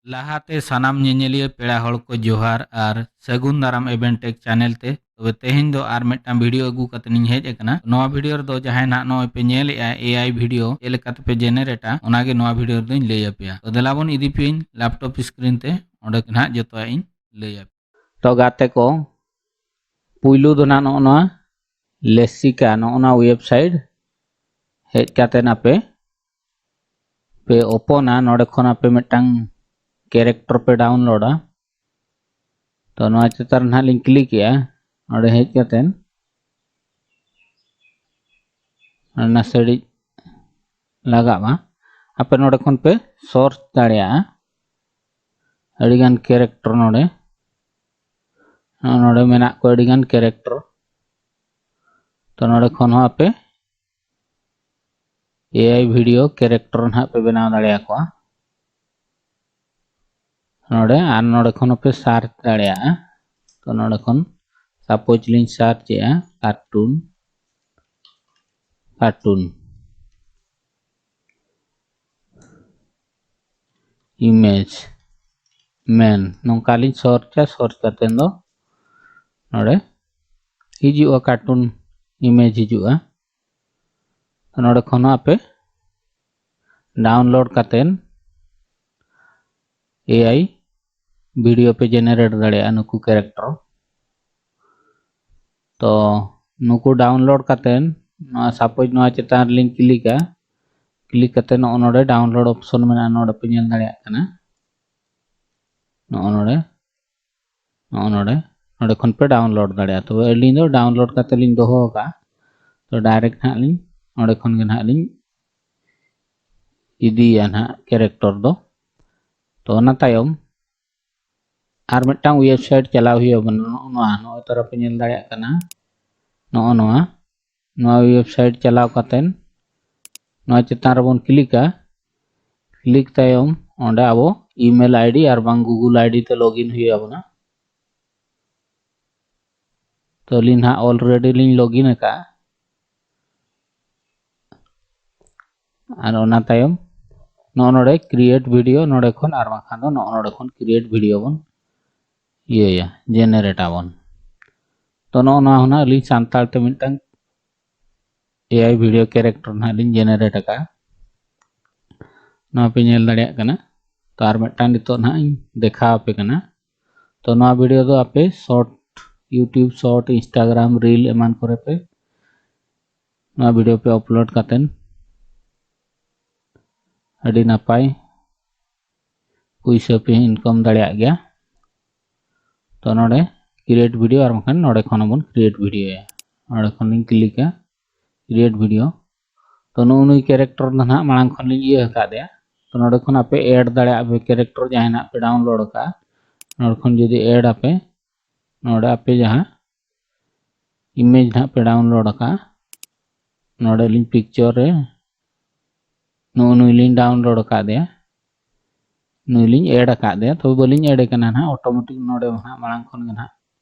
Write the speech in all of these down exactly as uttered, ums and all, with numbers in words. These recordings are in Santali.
ᱞᱟᱦᱟᱛᱮ ᱥᱟᱱᱟᱢ ᱧᱮᱧᱮᱞᱤᱭᱟᱹ ᱯᱮᱲᱟ ᱦᱚᱲ ᱠᱚ ᱡᱚᱦᱟᱨ ᱟᱨ ᱥᱟᱹᱜᱩᱱ ᱫᱟᱨᱟᱢ ᱮᱵᱷᱮᱱ ᱴᱮᱠ ᱪᱮᱱᱮᱞ ᱛᱮ᱾ ᱛᱚᱵᱮ ᱛᱮᱦᱮᱧ ᱫᱚ ᱟᱨ ᱢᱤᱫᱴᱟᱝ ᱵᱷᱤᱰᱤᱭᱳ ᱟᱹᱜᱩ ᱠᱟᱛᱮ ᱤᱧ ᱦᱮᱡ ᱟᱠᱟᱱᱟ᱾ ᱱᱚᱣᱟ ᱵᱷᱤᱰᱤᱭᱳ ᱨᱮᱫᱚ ᱡᱟᱦᱟᱸᱭ ᱱᱟᱦᱟᱜ ᱱᱚᱜᱼᱚᱭ ᱯᱮ ᱧᱮᱞᱮᱜᱼᱟ ᱮ ᱟᱭ ᱵᱷᱤᱰᱤᱭᱳ ᱪᱮᱫ ᱞᱮᱠᱟ ᱛᱮᱯᱮ ᱡᱮᱱᱟᱨᱮᱴᱟ, ᱚᱱᱟᱜᱮ ᱱᱚᱣᱟ ᱵᱷᱤᱰᱤᱭᱳ ᱨᱮᱫᱚᱧ ᱞᱟᱹᱭ ᱟᱯᱮᱭᱟ᱾ ᱛᱚ ᱫᱮᱞᱟ ᱵᱚᱱ ᱤᱫᱤ ᱯᱮᱭᱟᱹᱧ ᱞᱮᱯᱴᱚᱯ ᱥᱠᱨᱤᱱ ᱛᱮ, ᱚᱸᱰᱮ ᱱᱟᱦᱟᱜ ᱡᱚᱛᱚᱣᱟᱜ ᱤᱧ ᱞᱟᱹᱭ ᱟᱯᱮᱭᱟ᱾ ᱛᱚ ᱜᱟᱛᱮ ᱠᱚ, ᱯᱩᱭᱞᱩ ᱫᱚ ᱱᱟᱦᱟᱜ ᱱᱚᱜᱼᱚ ᱱᱚᱣᱟ ᱞᱮᱥᱤᱠᱟ, ᱱᱚᱜᱼᱚ ᱱᱚᱣᱟ ᱣᱮᱵᱥᱟᱭᱤᱴ ᱦᱮᱡ ᱠᱟᱛᱮ ᱟᱯᱮ ᱯᱮ ᱳᱯᱚᱱᱟ᱾ ᱱᱚᱰᱮ ᱠᱷᱚᱱ ᱟᱯᱮ ᱢᱤᱫᱴᱟᱝ ᱠᱮᱨᱮᱠᱴᱚᱨ ᱯᱮ ᱰᱟᱣᱩᱱᱞᱳᱰᱟ᱾ ᱛᱚ ᱱᱚᱣᱟ ᱪᱮᱛᱟᱱ ᱨᱮ ᱱᱟᱦᱟᱜ ᱞᱤᱧ ᱠᱞᱤᱠ ᱮᱜᱼᱟ᱾ ᱱᱚᱰᱮ ᱦᱮᱡ ᱠᱟᱛᱮ ᱱᱟᱥᱮᱲᱤᱡ ᱞᱟᱜᱟᱜ ᱢᱟ, ᱟᱯᱮ ᱱᱚᱰᱮ ᱠᱷᱚᱱ ᱯᱮ ᱥᱟᱨᱪ ᱫᱟᱲᱮᱭᱟᱜᱼᱟ᱾ ᱟᱹᱰᱤᱜᱟᱱ ᱠᱮᱨᱮᱠᱴᱚᱨ ᱱᱚᱰᱮ, ᱱᱚᱜᱼᱚ ᱱᱚᱰᱮ ᱢᱮᱱᱟᱜ ᱠᱚᱣᱟ ᱟᱹᱰᱤᱜᱟᱱ ᱠᱮᱨᱮᱠᱴᱚᱨ᱾ ᱛᱚ ᱱᱚᱰᱮ ᱠᱷᱚᱱ ᱦᱚᱸ ᱟᱯᱮ ᱮ ᱟᱭ ᱵᱷᱤᱰᱤᱭᱳ ᱠᱮᱨᱮᱠᱴᱚᱨ ᱱᱟᱦᱟᱜ ᱯᱮ ᱵᱮᱱᱟᱣ ᱫᱟᱲᱮᱭᱟᱠᱚᱣᱟ᱾ ᱱᱚᱰᱮ ᱟᱨ ᱱᱚᱰᱮ ᱠᱷᱚᱱ ᱦᱚᱸᱯᱮ ᱥᱟᱨᱪ ᱫᱟᱲᱮᱭᱟᱜᱼᱟ᱾ ᱛᱚ ᱱᱚᱰᱮ ᱠᱷᱚᱱ ᱥᱟᱯᱳᱡᱽ ᱞᱤᱧ ᱥᱟᱨᱪ ᱮᱜᱼᱟ ᱠᱟᱨᱴᱩᱱ, ᱠᱟᱨᱴᱩᱱ ᱤᱢᱮᱡᱽ ᱢᱮᱱ, ᱱᱚᱝᱠᱟ ᱞᱤᱧ ᱥᱟᱨᱪᱟ᱾ ᱥᱟᱨᱪ ᱠᱟᱛᱮ ᱫᱚ ᱱᱚᱰᱮ ᱦᱤᱡᱩᱜᱼᱟ, ᱠᱟᱨᱴᱩᱱ ᱤᱢᱮᱡᱽ ᱦᱤᱡᱩᱜᱼᱟ᱾ ᱱᱚᱰᱮ ᱠᱷᱚᱱ ᱦᱚᱸ ᱟᱯᱮ ᱰᱟᱣᱩᱱᱞᱳᱰ ᱠᱟᱛᱮ ᱮ ᱟᱭ ᱵᱷᱤᱰᱤᱭᱳ ᱯᱮ ᱡᱮᱱᱟᱨᱮᱴ ᱫᱟᱲᱮᱭᱟᱜᱼᱟ ᱱᱩᱠᱩ ᱠᱮᱨᱮᱠᱴᱚᱨ᱾ ᱛᱚ ᱱᱩᱠᱩ ᱰᱟᱣᱩᱱᱞᱳᱰ ᱠᱟᱛᱮ ᱱᱚᱣᱟ ᱥᱟᱯᱳᱡᱽ ᱱᱚᱣᱟ ᱪᱮᱛᱟᱱ ᱨᱮᱞᱤᱧ ᱠᱞᱤᱠᱟ᱾ ᱠᱞᱤᱠ ᱠᱟᱛᱮ ᱱᱚᱜᱼᱚ ᱱᱚᱰᱮ ᱰᱟᱣᱩᱱᱞᱳᱰ ᱚᱯᱥᱚᱱ ᱢᱮᱱᱟᱜᱼᱟ, ᱱᱚᱰᱮ ᱯᱮ ᱧᱮᱞ ᱫᱟᱲᱮᱭᱟᱜ ᱠᱟᱱᱟ᱾ ᱱᱚᱜᱼᱚ ᱱᱚᱰᱮ, ᱱᱚᱜᱼᱚ ᱱᱚᱰᱮ, ᱱᱚᱰᱮ ᱠᱷᱚᱱ ᱯᱮ ᱰᱟᱣᱩᱱᱞᱳᱰ ᱫᱟᱲᱮᱭᱟᱜᱼᱟ᱾ ᱛᱚᱵᱮ ᱟᱹᱞᱤᱧ ᱫᱚ ᱰᱟᱣᱩᱱᱞᱳᱰ ᱠᱟᱛᱮ ᱞᱤᱧ ᱫᱚᱦᱚ ᱟᱠᱟᱫᱼᱟ᱾ ᱛᱚ ᱰᱟᱭᱨᱮᱠᱴ ᱱᱟᱦᱟᱜ ᱞᱤᱧ ᱚᱸᱰᱮ ᱠᱷᱚᱱ ᱜᱮ ᱱᱟᱦᱟᱜ ᱞᱤᱧ ᱤᱫᱤᱭᱟ ᱱᱟᱦᱟᱜ ᱠᱮᱨᱮᱠᱴᱚᱨ ᱫᱚ᱾ ᱛᱚ ᱚᱱᱟ ᱛᱟᱭᱚᱢ ᱟᱨ ᱢᱤᱫᱴᱟᱝ ᱣᱮᱵᱥᱟᱭᱤᱴ ᱪᱟᱞᱟᱣ ᱦᱩᱭᱩᱜᱼᱟ᱾ ᱱᱚᱜᱼᱚ ᱱᱚᱣᱟ, ᱱᱚᱜᱼᱚᱭ ᱛᱚᱨᱟ ᱯᱮ ᱧᱮᱞ ᱫᱟᱲᱮᱭᱟᱜ ᱠᱟᱱᱟ, ᱱᱚᱜᱼᱚ ᱱᱚᱣᱟ, ᱱᱚᱣᱟ ᱣᱮᱵᱥᱟᱭᱤᱴ ᱪᱟᱞᱟᱣ ᱠᱟᱛᱮ ᱱᱚᱣᱟ ᱪᱮᱛᱟᱱ ᱨᱮᱵᱚᱱ ᱠᱞᱤᱠᱟ᱾ ᱠᱞᱤᱠ ᱛᱟᱭᱚᱢ ᱚᱸᱰᱮ ᱟᱵᱚ ᱤᱢᱮᱞ ᱟᱭᱰᱤ ᱟᱨ ᱵᱟᱝ ᱜᱩᱜᱩᱞ ᱟᱭᱰᱤ ᱛᱮ ᱞᱚᱜᱤᱱ ᱦᱩᱭᱩᱜ ᱟᱵᱚᱱᱟ᱾ ᱛᱚ ᱟᱹᱞᱤᱧ ᱱᱟᱦᱟᱜ ᱚᱞᱨᱮᱰᱤ ᱞᱤᱧ ᱞᱚᱜᱤᱱ ᱟᱠᱟᱫᱼᱟ᱾ ᱟᱨ ᱚᱱᱟ ᱛᱟᱭᱚᱢ ᱱᱚᱜᱼᱚ ᱱᱚᱰᱮ create video, ᱱᱚᱰᱮ ᱠᱷᱚᱱ ᱟᱨ ᱵᱟᱝᱠᱷᱟᱱ ᱫᱚ ᱱᱚᱜᱼᱚ ᱱᱚᱰᱮ ᱠᱷᱚᱱ create video ᱵᱚᱱ ᱤᱭᱟᱹᱭᱟ, generate ᱟᱵᱚᱱ᱾ ᱛᱚ ᱱᱚᱜᱼᱚ ᱱᱚᱣᱟ ᱦᱚᱸ ᱱᱟᱜ ᱟᱹᱞᱤᱧ ᱥᱟᱱᱛᱟᱲ ᱛᱮ ᱢᱤᱫᱴᱟᱝ AI video character ᱱᱟᱜ ᱞᱤᱧ generate ᱟᱠᱟᱫᱼᱟ᱾ ᱱᱚᱣᱟ ᱯᱮ ᱧᱮᱞ ᱫᱟᱲᱮᱭᱟᱜ ᱠᱟᱱᱟ᱾ ᱛᱚ ᱟᱨ ᱢᱤᱫᱴᱟᱝ ᱱᱤᱛᱚᱜ ᱱᱟᱜ ᱤᱧ ᱫᱮᱠᱷᱟᱣ ᱟᱯᱮ ᱠᱟᱱᱟ᱾ ᱛᱚ ᱱᱚᱣᱟ video ᱫᱚ ᱟᱯᱮ short, YouTube short, Instagram reel ᱮᱢᱟᱱ ᱠᱚᱨᱮ ᱯᱮ ᱱᱚᱣᱟ video ᱯᱮ upload ᱠᱟᱛᱮᱱ ᱟᱹᱰᱤ ᱱᱟᱯᱟᱭ ᱯᱩᱭᱥᱟᱹ ᱯᱮ income ᱫᱟᱲᱮᱭᱟᱜ ᱜᱮᱭᱟ᱾ ᱛᱚ ᱱᱚᱰᱮ create video ᱟᱨ ᱵᱟᱝᱠᱷᱟᱱ ᱱᱚᱰᱮ ᱠᱷᱚᱱ ᱦᱚᱸᱵᱚᱱ create videoᱭᱟ᱾ ᱱᱚᱰᱮ ᱠᱷᱚᱱ ᱞᱤᱧ clickᱟ create video᱾ ᱛᱚ ᱱᱩᱜᱼᱩ ᱱᱩᱭ character ᱫᱚ ᱱᱟᱦᱟᱜ ᱢᱟᱲᱟᱝ ᱠᱷᱚᱱ ᱞᱤᱧ ᱤᱭᱟᱹ ᱟᱠᱟᱫᱮᱭᱟ᱾ ᱛᱚ ᱱᱚᱰᱮ ᱠᱷᱚᱱ ᱟᱯᱮ add ᱫᱟᱲᱮᱭᱟᱜᱼᱟ ᱯᱮ character ᱡᱟᱦᱟᱸᱭ ᱱᱟᱦᱟᱜ ᱯᱮ download ᱟᱠᱟᱫᱼᱟ᱾ ᱱᱚᱰᱮ ᱠᱷᱚᱱ ᱡᱩᱫᱤ add ᱟᱯᱮ, ᱱᱚᱰᱮ ᱟᱯᱮ ᱡᱟᱦᱟᱸ image ᱱᱟᱦᱟᱜ ᱯᱮ download ᱟᱠᱟᱫᱼᱟ, ᱱᱚᱰᱮ ᱞᱤᱧ picture ᱨᱮ ᱱᱩᱜᱼᱩ ᱱᱩᱭ ᱞᱤᱧ download ᱟᱠᱟᱫᱮᱭᱟ, ᱱᱩᱭ ᱞᱤᱧ add ᱟᱠᱟᱫᱮᱭᱟ, ᱛᱚᱵᱮ ᱵᱟᱹᱞᱤᱧ add ᱮ ᱠᱟᱱᱟ ᱱᱟᱦᱟᱜ, automatic ᱱᱚᱰᱮ ᱱᱟᱦᱟᱜ ᱢᱟᱲᱟᱝ ᱠᱷᱚᱱ ᱜᱮ ᱱᱟᱦᱟᱜ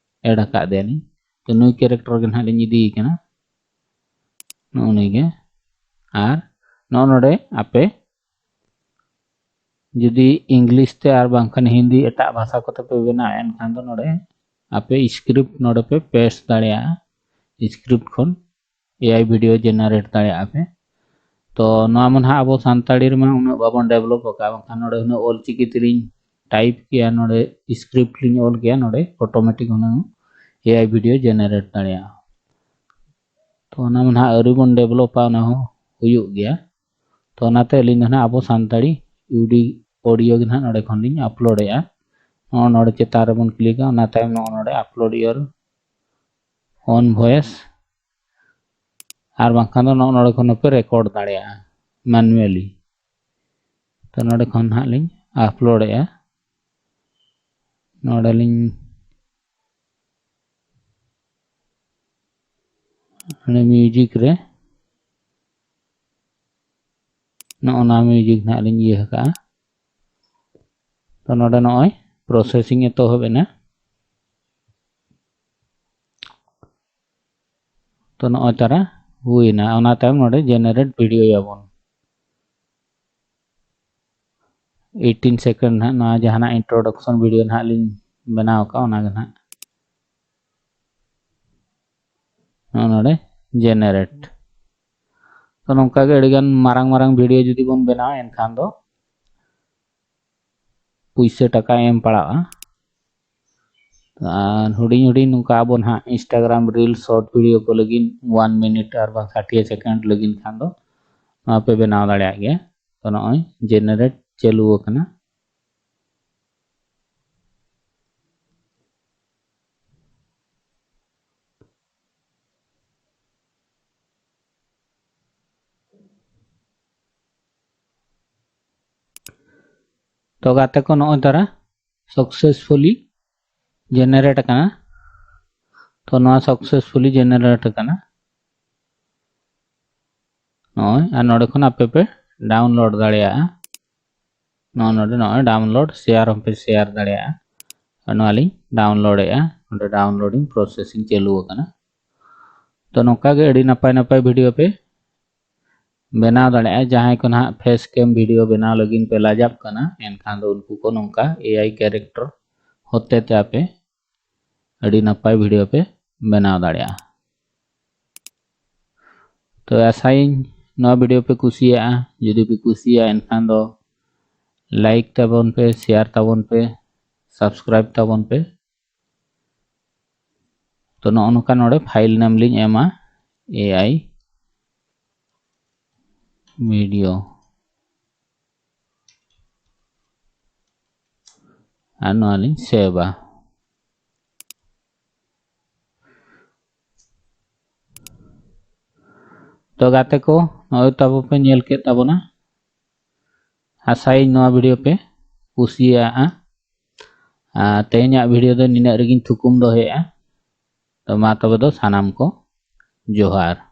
add ᱟᱠᱟᱫᱮᱭᱟᱞᱤᱧ᱾ ᱛᱚ ᱱᱩᱭ character ᱜᱮ ᱱᱟᱦᱟᱜ ᱞᱤᱧ ᱤᱫᱤᱭᱮ ᱠᱟᱱᱟ ᱱᱩᱜᱼᱩ ᱱᱩᱭ ᱜᱮ᱾ ᱟᱨ ᱱᱚᱜᱼᱚ ᱱᱚᱰᱮ ᱟᱯᱮ ᱡᱩᱫᱤ English ᱛᱮ ᱟᱨ ᱵᱟᱝᱠᱷᱟᱱ ᱦᱤᱱᱫᱤ ᱮᱴᱟᱜ ᱵᱷᱟᱥᱟ ᱠᱚᱛᱮ ᱯᱮ ᱵᱮᱱᱟᱣᱟ, ᱮᱱᱠᱷᱟᱱ ᱫᱚ ᱱᱚᱰᱮ ᱟᱯᱮ script ᱱᱚᱰᱮ ᱯᱮ paste ᱫᱟᱲᱮᱭᱟᱜᱼᱟ᱾ Script ᱠᱷᱚᱱ AI video generate ᱫᱟᱲᱮᱭᱟᱜᱼᱟ ᱯᱮ᱾ ᱛᱚ ᱱᱚᱣᱟ ᱢᱟ ᱱᱟᱦᱟᱜ ᱟᱵᱚ ᱥᱟᱱᱛᱟᱲᱤ ᱨᱮᱢᱟ ᱩᱱᱟᱹᱜ ᱵᱟᱵᱚᱱ develop ᱟᱠᱟᱫᱼᱟ, ᱵᱟᱝᱠᱷᱟᱱ ᱱᱚᱰᱮ ᱩᱱᱟᱹᱜ ᱚᱞ ᱪᱤᱠᱤ ᱛᱮᱞᱤᱧ type ᱠᱮᱭᱟ, ᱱᱚᱰᱮ script ᱞᱤᱧ ᱚᱞ ᱠᱮᱭᱟ, ᱱᱚᱰᱮ automatic ᱦᱩᱱᱟᱹᱝ AI video generate ᱫᱟᱲᱮᱭᱟᱜᱼᱟ᱾ ᱛᱚ ᱚᱱᱟ ᱢᱟ ᱱᱟᱦᱟᱜ ᱟᱹᱣᱨᱤ ᱵᱚᱱ developᱟ, ᱚᱱᱟ ᱦᱚᱸ ᱦᱩᱭᱩᱜ ᱜᱮᱭᱟ᱾ ᱛᱚ ᱚᱱᱟᱛᱮ ᱟᱹᱞᱤᱧ ᱫᱚ ᱱᱟᱦᱟᱜ ᱟᱵᱚ ᱥᱟᱱᱛᱟᱲᱤ ᱩᱰᱤ audio ᱜᱮ ᱱᱟᱦᱟᱜ ᱱᱚᱰᱮ ᱠᱷᱚᱱ ᱞᱤᱧ upload ᱮᱫᱼᱟ᱾ ᱱᱚᱜᱼᱚ ᱱᱚᱰᱮ ᱪᱮᱛᱟᱱ ᱨᱮᱵᱚᱱ clickᱟ, ᱚᱱᱟ ᱛᱟᱭᱚᱢ ᱱᱚᱜᱼᱚ ᱱᱚᱰᱮ upload your own voice, ᱟᱨ ᱵᱟᱝᱠᱷᱟᱱ ᱫᱚ ᱱᱚᱜᱼᱚ ᱱᱚᱰᱮ ᱠᱷᱚᱱ ᱦᱚᱸᱯᱮ record ᱫᱟᱲᱮᱭᱟᱜᱼᱟ manually᱾ ᱛᱚ ᱱᱚᱰᱮ ᱠᱷᱚᱱ ᱱᱟᱦᱟᱜ ᱞᱤᱧ upload ᱮᱫᱼᱟ᱾ ᱱᱚᱰᱮ ᱞᱤᱧ ᱱᱚᱰᱮ music ᱨᱮ ᱱᱚᱜᱼᱚ ᱱᱟ music ᱱᱟᱦᱟᱜ ᱞᱤᱧ ᱤᱭᱟᱹ ᱟᱠᱟᱫᱼᱟ᱾ ᱛᱚ ᱱᱚᱰᱮ ᱱᱚᱜᱼᱚᱭ processing ᱮᱛᱚᱦᱚᱵ ᱮᱱᱟ᱾ ᱛᱚ ᱱᱚᱜᱼᱚᱭ ᱛᱟᱨᱟ ᱦᱩᱭᱱᱟ᱾ ᱚᱱᱟ ᱛᱟᱭᱚᱢ ᱱᱚᱰᱮ generate video ᱭᱟᱵᱚᱱ᱾ eighteen second ᱱᱟᱦᱟᱜ ᱱᱚᱣᱟ ᱡᱟᱦᱟᱱᱟᱜ introduction video ᱱᱟᱦᱟᱜ ᱞᱤᱧ ᱵᱮᱱᱟᱣ ᱟᱠᱟᱫ, ᱚᱱᱟ ᱜᱮ ᱱᱟᱦᱟᱜ ᱱᱚᱜᱼᱚ ᱱᱚᱰᱮ generate᱾ ᱛᱚ ᱱᱚᱝᱠᱟ ᱜᱮ ᱟᱹᱰᱤᱜᱟᱱ ᱢᱟᱨᱟᱝ ᱢᱟᱨᱟᱝ video ᱡᱩᱫᱤ ᱵᱚᱱ ᱵᱮᱱᱟᱣᱟ, ᱮᱱᱠᱷᱟᱱ ᱫᱚ ᱯᱩᱭᱥᱟᱹ ᱴᱟᱠᱟ ᱮᱢ ᱯᱟᱲᱟᱜᱼᱟ᱾ ᱟᱨ ᱦᱩᱰᱤᱧ ᱦᱩᱰᱤᱧ ᱱᱚᱝᱠᱟ ᱟᱵᱚ ᱱᱟᱦᱟᱜ Instagram reel short video ᱠᱚ ᱞᱟᱹᱜᱤᱫ one minute ᱟᱨ ᱵᱟᱝ ᱥᱟᱴᱷᱤᱭᱟᱹ second ᱞᱟᱹᱜᱤᱫ ᱠᱷᱟᱱ ᱫᱚ ᱱᱚᱣᱟ ᱯᱮ ᱵᱮᱱᱟᱣ ᱫᱟᱲᱮᱭᱟᱜ ᱜᱮᱭᱟ᱾ ᱛᱚ ᱱᱚᱜᱼᱚᱭ generate ᱪᱟᱹᱞᱩ ᱟᱠᱟᱱᱟ᱾ ᱛᱚ ᱜᱟᱛᱮ ᱠᱚ, ᱱᱚᱜᱼᱚᱭ ᱛᱟᱨᱟ successfully generate ᱟᱠᱟᱱᱟ᱾ ᱛᱚ ᱱᱚᱣᱟ successfully generate ᱟᱠᱟᱱᱟ ᱱᱚᱜᱼᱚᱭ, ᱟᱨ ᱱᱚᱰᱮ ᱠᱷᱚᱱ ᱟᱯᱮ ᱯᱮ download ᱫᱟᱲᱮᱭᱟᱜᱼᱟ᱾ ᱱᱚᱜᱼᱚᱭ ᱱᱚᱰᱮ ᱱᱚᱜᱼᱚᱭ download, share ᱦᱚᱸᱯᱮ share ᱫᱟᱲᱮᱭᱟᱜᱼᱟ᱾ ᱟᱨ ᱱᱚᱣᱟ ᱞᱤᱧ download ᱮᱫᱼᱟ, ᱱᱚᱰᱮ downloading processing ᱪᱟᱹᱞᱩ ᱟᱠᱟᱱᱟ᱾ ᱛᱚ ᱱᱚᱝᱠᱟ ᱜᱮ ᱟᱹᱰᱤ ᱱᱟᱯᱟᱭ ᱱᱟᱯᱟᱭ video ᱯᱮ ᱵᱮᱱᱟᱣ ᱫᱟᱲᱮᱭᱟᱜᱼᱟ᱾ ᱡᱟᱦᱟᱸᱭ ᱠᱚ ᱱᱟᱦᱟᱜ face cam video ᱵᱮᱱᱟᱣ ᱞᱟᱹᱜᱤᱫ ᱯᱮ ᱞᱟᱡᱟᱜ ᱠᱟᱱᱟ, ᱮᱱᱠᱷᱟᱱ ᱫᱚ ᱩᱱᱠᱩ ᱠᱚ ᱱᱚᱝᱠᱟ AI character ᱦᱚᱛᱮ ᱛᱮ ᱟᱯᱮ ᱟᱹᱰᱤ ᱱᱟᱯᱟᱭ video ᱯᱮ ᱵᱮᱱᱟᱣ ᱫᱟᱲᱮᱭᱟᱜᱼᱟ᱾ ᱛᱚ ᱟᱥᱟᱭᱟᱹᱧ ᱱᱚᱣᱟ video ᱯᱮ ᱠᱩᱥᱤᱭᱟᱜᱼᱟ᱾ ᱡᱩᱫᱤ ᱯᱮ ᱠᱩᱥᱤᱭᱟᱜᱼᱟ, ᱮᱱᱠᱷᱟᱱ ᱫᱚ like ᱛᱟᱵᱚᱱ ᱯᱮ, share ᱛᱟᱵᱚᱱ ᱯᱮ, subscribe ᱛᱟᱵᱚᱱ ᱯᱮ᱾ ᱛᱚ ᱱᱚᱜᱼᱚ ᱱᱚᱝᱠᱟ ᱱᱚᱰᱮ file name ᱞᱤᱧ ᱮᱢᱟ, AI video, ᱟᱨ ᱱᱚᱣᱟ ᱞᱤᱧ save ᱟ᱾ ᱛᱚ ᱜᱟᱛᱮ ᱠᱚ, ᱱᱚᱜᱼᱚᱭ ᱛᱟᱵᱚ ᱯᱮ ᱧᱮᱞ ᱠᱮᱫ ᱛᱟᱵᱚᱱᱟ᱾ ᱟᱥᱟᱭᱟᱹᱧ ᱱᱚᱣᱟ video ᱯᱮ ᱠᱩᱥᱤᱭᱟᱜᱼᱟ᱾ ᱟᱨ ᱛᱮᱦᱮᱧᱟᱜ video ᱫᱚ ᱱᱤᱱᱟᱹᱜ ᱨᱮᱜᱮᱧ ᱛᱷᱩᱠᱩᱢ ᱫᱚᱦᱚᱭᱮᱫᱼᱟ᱾ ᱛᱚ ᱢᱟ ᱛᱚᱵᱮ ᱫᱚ ᱥᱟᱱᱟᱢ ᱠᱚ ᱡᱚᱦᱟᱨ᱾